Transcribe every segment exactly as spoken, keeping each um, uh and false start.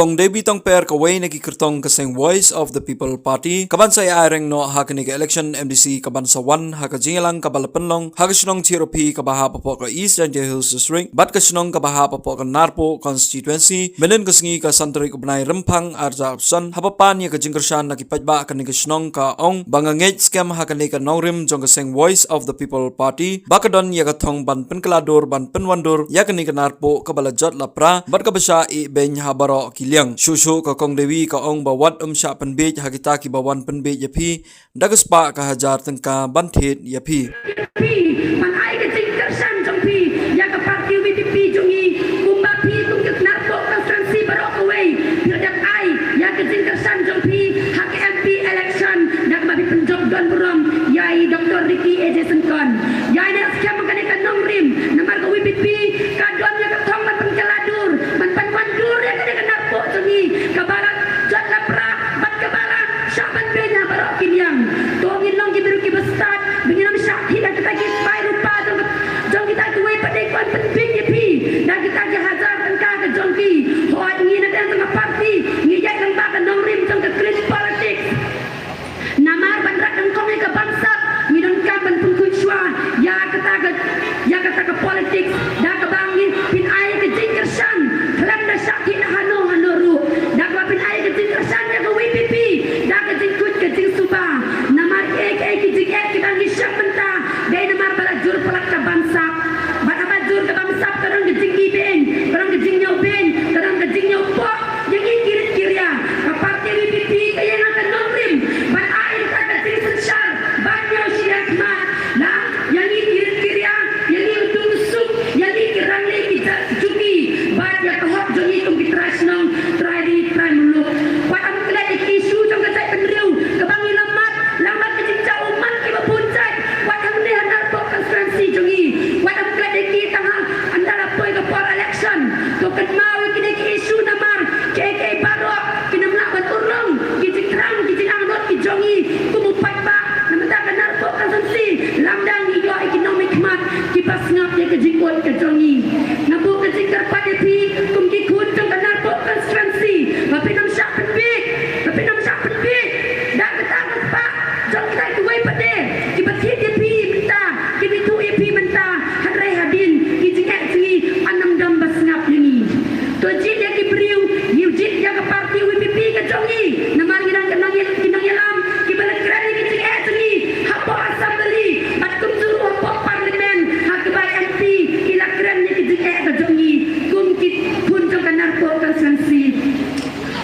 Kong Devi Tongper, kawei na ki kyrtong ka seng Voice of the People Party, ka ban sa ïa reng noh ha kane ka election M D C ka ban sa wan ha ka jingïalang kaba la pynlong ha ka shnong Chiropi kaba hap hapoh ka East Jaintia Hills District bad ka shnong kaba hap hapoh ka Narpuh Constituency, mynnin ka sngi ka san tarik u bnai Rymphang arhajar arphew san, haba pan ïa ka jingkyrshan na ki paidbah kane ka shnong, ka ong ba nga ngeit skhem ha kane ka nongrim jong ka seng Voice of the People Party ba ka don ïa ka thong ban pynkylla dur ban pynwandur ïa kane ka Narpuh kaba la jot la pra bad kaba shah ïeh beiñ ha baroh ki liang. Shuh shuh ka Kong Devi ka ong ba wat ym shah pynbiej ha kita kiba wan pynbiej ïa phi da ka spah ka hajar tyngka ban thied ïa phi. Phi, ban ai ka jingkyrshan jong phi ïa ka party V P P jong ngi, kumba phi kum ka Narpuh constituency baroh kawei phi la dep ai ïa ka jingkyrshan jong phi ha ka M P election, da kaba phi pynjop don burom ïa i Doctor Ricky A J Syngkon. Ïa ine skhem kane ka nongrim, namar ka V P P ka don ïa ka thong ban pynkylla dur, ban pynwandur ïa kane ka Narpuh jong ngi kaba la jot la pra bad kaba la shah ban beiñ ha baroh ki liang. To ngin long ki briew kiba stad, ba ngin ym shah thied da kita ki bai rupa jong, jong kita kiwei pat de ki wan pynbeiñ ïa phi da kita ki hajar tyngka ka jong ki. Hooid, ngi na ka liang jong ka party ngi ïaid lyngba ka nongrim jong ka clean politics. Namar ban rat nyngkong ïa ka bamsap ngi donkam ban pynkhuid shuwa ïa kata ka, ïa kata ka politics da kaba ngi pynai ka jingkyrshan khlem da shah thied hano hano ruh, da kaba pynai ka jingkyrshan ïa ka V P P da ka jingkhuid ka jingsuba. Namar kiei kiei ki jingeh kiba ngi shah mynta dei namar ba la jur palat ka bamsap. Bad haba jur ka bamsap ka don ka jingibeiñ, ka don ka jingñiewbeiñ, ka don ka jingñiewpoh ïa ngi ki rit ki ria. Ka party V P P ka ïeng ha ka nongrim ban ai ïa ka jingsynshar ban ñiew shiliang khmat la ïa ngi ki rit ki ria, ïa ngi u duk u suk, ïa ngi ki rangli ki jait juki bad ïa ka hok jong ngi kum ki trai shnong trai ri trai muluk. Wat ym klet ïa ki issue jong ka jaitbynriew kaba ngi la mad, la mad ka jingjaw ummat kiba bun jait, wat hangne ha Narpuh constituency jong ngi. Wat ym klet ïa ki tang ha ynda la poi ka por election. To kynmaw ïa kine ki issue namar kiei kiei baroh kin ym lah ban urlong ki jingthrang ki jingangnud ki jong ngi kum u paidbah. Na mynta ka Narpuh constituency, lada ngi ïoh ïa ki nongmihkhmat kiba sngap ïa ka jingud ka jong ngi. Nga buh ka jingkyrpad ïa phi kum ki khun jong ka Narpuh constituency ba phin ym shah pynbiej, ba phin ym shah pynbiej da kata ka spah jong kita kiwei pat de kiba thied ïa phi mynta, kiba ithuh ïa phi mynta, hynrei hadien ki jingeh jong ngi yn ym don ba sngap ïa ngi. To jied ïa ki briew, ïa jied ïa ka party V P P ka jong ngi. Namar ngi dang, ngi dang, ngi dang ïalam kiba la kren ïa ki jingeh jong ngi hapoh Assembly bad kumjuh ruh hapoh Parliament, ha kaba M P ki la kren ïa ki jingeh ka jong ngi kum ki khun jong ka Narpuh constituency.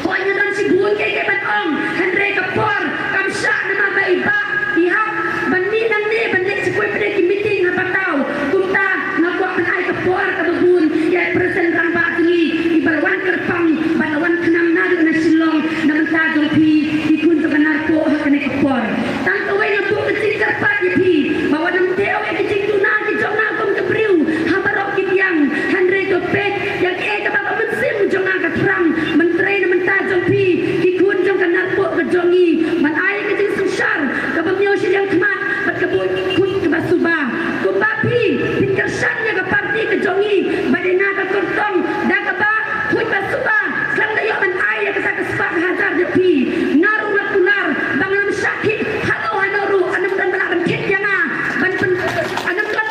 Hooid, ngi don shibun kiei kiei ban ong, hynrei ka por kam shah namar ba i Bah i hap ban mih nangne ban leit sha kiwei pat de ki meeting ha Pataw. Kumta nga kwah ban ai ka por kaba bun ïa i President Rangbah jong ngi, iba la wan kyrpang bad la wan khnang naduh na Shillong na bynta jong phi ki khun jong ka Narpuh ha kane ka por. Tang kawei nga buh ka jingkyrpad ïa phi ba wat nym teh ïa ki jingduna ki jong nga kum ka briew ha baroh ki liang, hynrei to peit ïa kaei kaba ka mynsiem jong nga ka thrang ban trei na bynta jong phi ki khun jong ka Narpuh ka jong ngi, ban ai ka jingsynshar kaba miaw shiliang khmat bad kaba khuid kaba suba. Kumba phi phin kyrshan ïa ka party ka jong ngi, ba dei na ka kyrtong da kaba khuid ba suba, khlem da ïoh ban ai ïa kata ka spah ka hajar ïa phi. Nga ruh nga kular ba ngam shah thied hano hano ruh, yn ym don ba lah ban thied ïa nga ban pyn, yn ym don